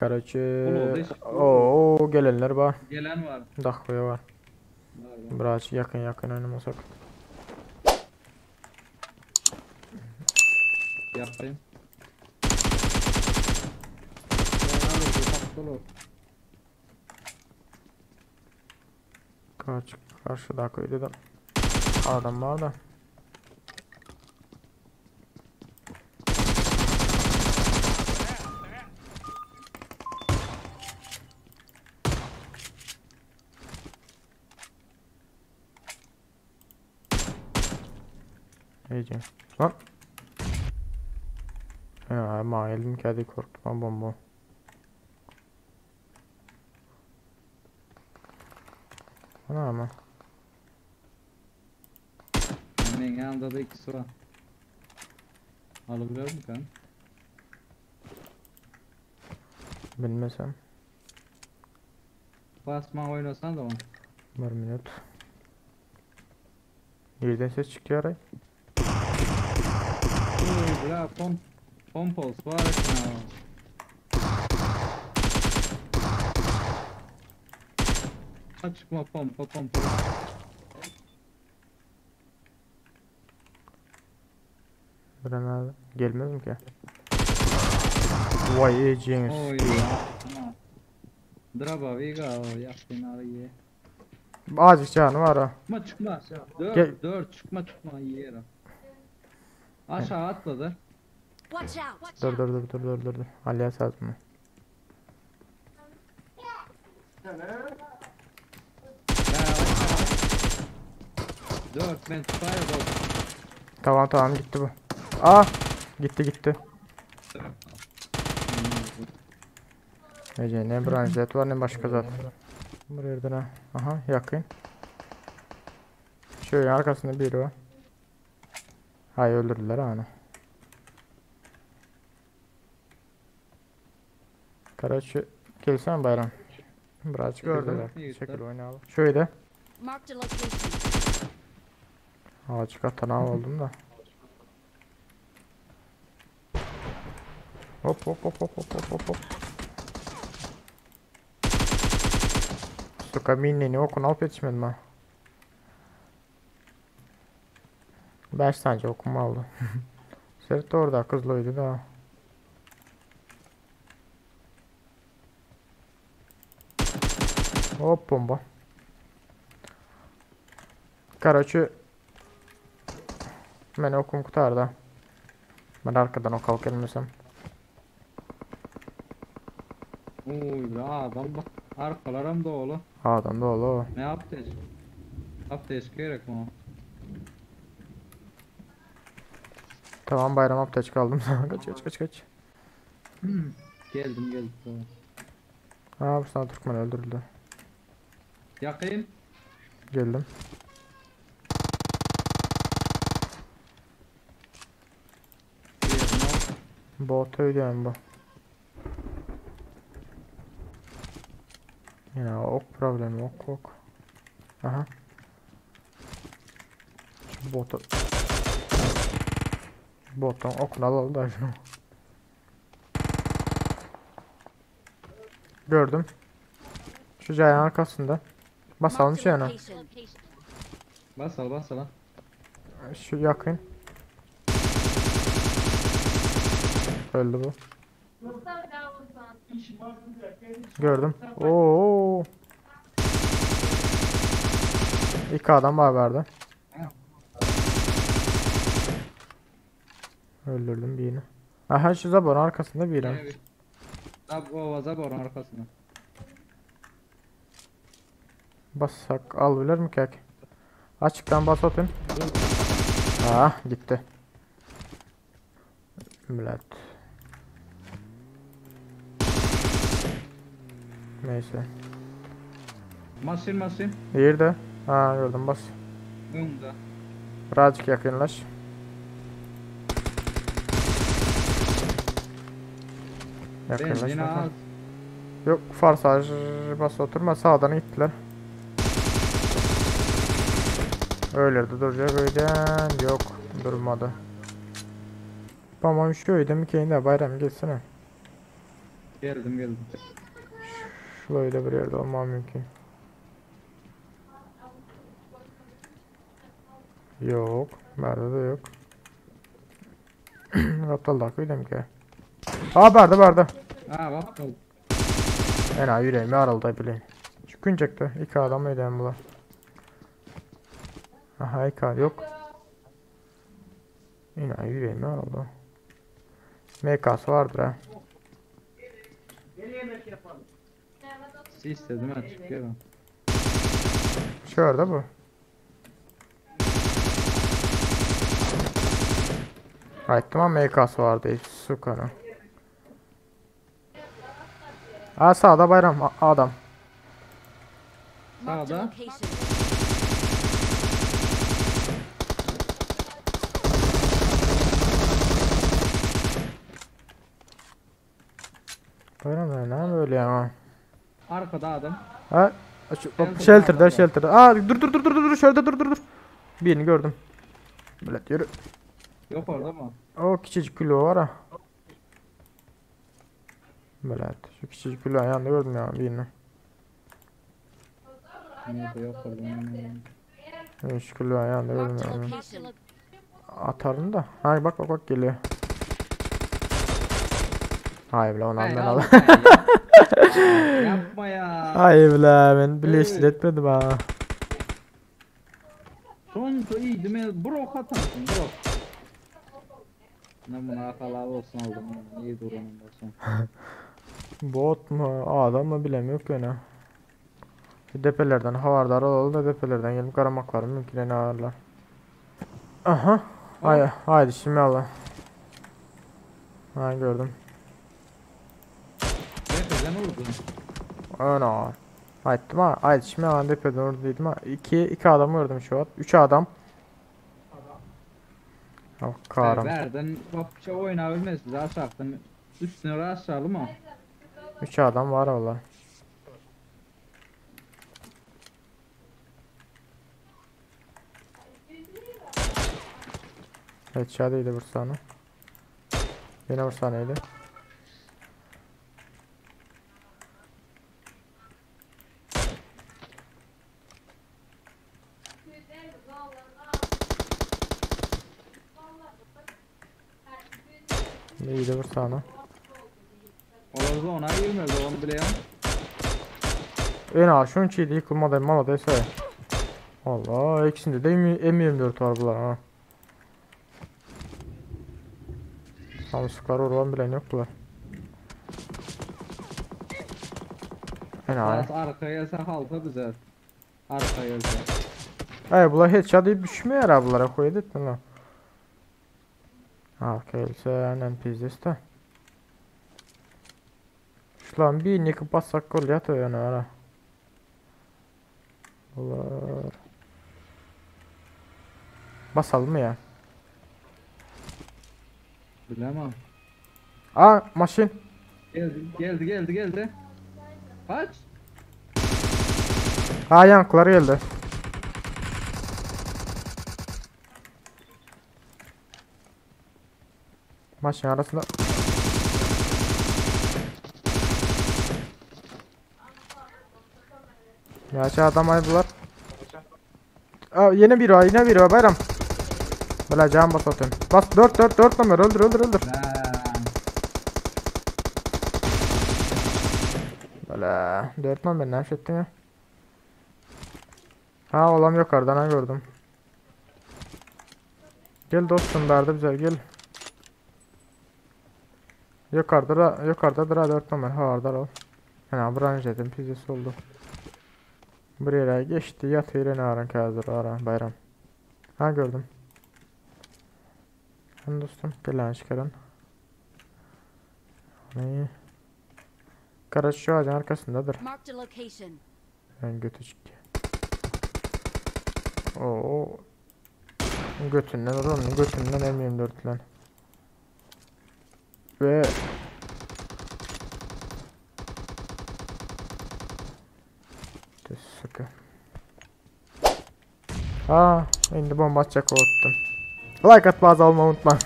Karaçi. Ulagda eşik Oo gelenler bar. Gelen var. Dahkuya var. Var var. Biraz yakın yakın oynamasak. Yapayım. Karşı karşıdaki da adam var da. İyice. Lan. Ya ama elim geldi korktum bomba. Ana ama. Men yanında da ikisi var. Alabiliyor musun kan? Bilmesem. Basma oynasan da onu. Bir minut. Yerden ses çıkıyor ay. Uy, bra, pomp, pompols var etme. Çıkma pompa pompa. Bilen gelmez mi ki? Vay eceğiniz. Oy ya. Draba viga yaptın arayı. Azıcık canı var ha. Çıkma çıkma. Gel. Dört dört çıkma çıkma yer. Aşağı atladı. Watch out! Dur dur dur dur dur dur. dur. Aliye sazma. Dört ben tutayım. Tamam tamam gitti bu. Aa gitti gitti. Ece ne branşet var ne başka zat. Buraya yerden ha. Aha yakın. Şöyle arkasında biri var. Hay öldürdüler ha onu. Karaçı gelsen bayram. Birazcık Gördüm. öldüler. Şekil oynayalım. Şöyle. Marked a location. Ağaç katana oldum da. Hop hop hop hop hop hop hop hop. Suka minini okun alıp yetişmedim ha. 5 tane okum aldı. Sert de orada kızlıydı da. Hop bomba. Karaçı Ben okum kurtardı. Ben arkadan ok alıp gelmesem. Uy bra adam bak. Arkalarım dolu. Adam dolu. Ne yaptı? Abdest gerek mi? Tamam bayram aptaç kaldım. kaç kaç kaç kaç. Geldim geldim. Tamam. Aa bu sana Türkmen öldürüldü. Yakayım. Geldim. Diğerini al. Bot ödüyorum bu. Ya ok problemi ok ok. Aha. Şu botu. Bottan okunu alalım da şunu. Gördüm. Şu cayın arkasında. Basalım Marked şu a yana. location. Bas al bas al. ha. Şu yakın. Öldü bu. Gördüm. Oo. İki adam var verdi. Öldürdüm birini. Aha şu zaborun arkasında biri. Evet. Zab o zaborun arkasına. Bassak alabilir mi kek? Açıktan bas atın. Ah gitti. Millet. Neyse. Masin masin. Nerede? Ha gördüm bas. Önde. Birazcık yakınlaş. Yakınlaş. Benzin bakalım. az. Yok farsaj bas oturma sağdan gittiler. Öyle de duracak öyle yok durmadı. Tamam şu öyle mi ki bayram gelsene. Geldim geldim. Şu öyle bir yerde olmam mümkün. Yok. Berde de yok. Aptal da ki. Aa berde berde. Ha bak kal. Ena yüreğimi araldı bileyim. Çıkıncakta iki adam ödem bular. Aha iki yok. Yine yüreğimi araldı. MK'sı vardır ha. Sis dedim ha çıkıyorum. Şurada bu. Aytdım ama MK'sı vardı. Sukanı. Aa sağda bayram adam. Marked a Sağda. location. Bayram ya ne böyle ya? Arkada adam. Ha şu, Shelter'da shelter'da adam var. shelter'da. Aa dur dur dur dur dur şurada dur dur dur. Birini gördüm. Millet yürü. Yok orada mı? O küçücük külo var ha. Millet şu küçücük külo yanında gördüm ya birini. Nerede yok orada. Şu külo yanında gördüm Marked a ya. location. Atarım da. Ha bak bak bak geliyor. Hayır bile onu Hey, ben al al. sen ya. Yapma ya. Hayır bile ben bile Evet. işletmedim ha. Sonuncu iyi değil mi? Brok atarsın brok. Ne buna halal olsun aldım. İyi durumun olsun. Bot mu adam mı bilemiyor ki ne. Depelerden havardar olalım da depelerden gelip karamak var mümkün ne ağırlar. Aha. Hay haydi şimdi Allah. Ha gördüm. Tepeden vurdu. Ana. Aytdım ha. Haydi şimdi ben depeden oradaydım ha. İki, iki adam gördüm şu an. Üç adam. Ah karam. Verden vapça oynayabilmez. Aşağıdan üstüne aşağı mı? Üç adam var valla. Headshot idi vursana. Yine vursanaydı. İyiydi vursana. Olar da ona girmez onu biliyorum. En az şunçaydı yıkılmadı malades Allah ikisinde de M24 var bunlar ha. Samsuklar oradan bilen yok bunlar. Enayi. Biraz arkaya gelse halka düzel. Arkaya gelse. Ay bunlar headshot deyip düşmüyor ha bunlara koy edip lan. Arka gelse aynen pizdes de. Şulan bir yıkıp bassak gol yatıyor yani ara. Bunlar. Basalım mı ya? Bilemem. Aa maşin. Geldi geldi geldi geldi. Kaç? Ha yankılar geldi. Maşin arasında. Ya şu adam ay bunlar. Aa, yine bir var yine bir var bayram. Böyle can bas atayım. Bas 4 4 4 numara öldür öldür öldür. Böyle 4 numara ne ettin ya? Ha olam yukarıdan ha gördüm. Gel dostum derdi bize gel. Yukarıda da yukarıdadır ha 4 numara ha orada ol. Yani buranın dedim pizzası oldu. Buraya geçti yatıyor ne aran kazır aran bayram. Ha gördüm. Hem dostum gel lan çıkarın. Ne? Karaç şu ağacın arkasındadır. Ben götü çıktı. Oo. Götünden oğlum götünden M24 lan. Ve Sıkı. Aa, indi bomba atacak unuttum. Like atmayı unutma.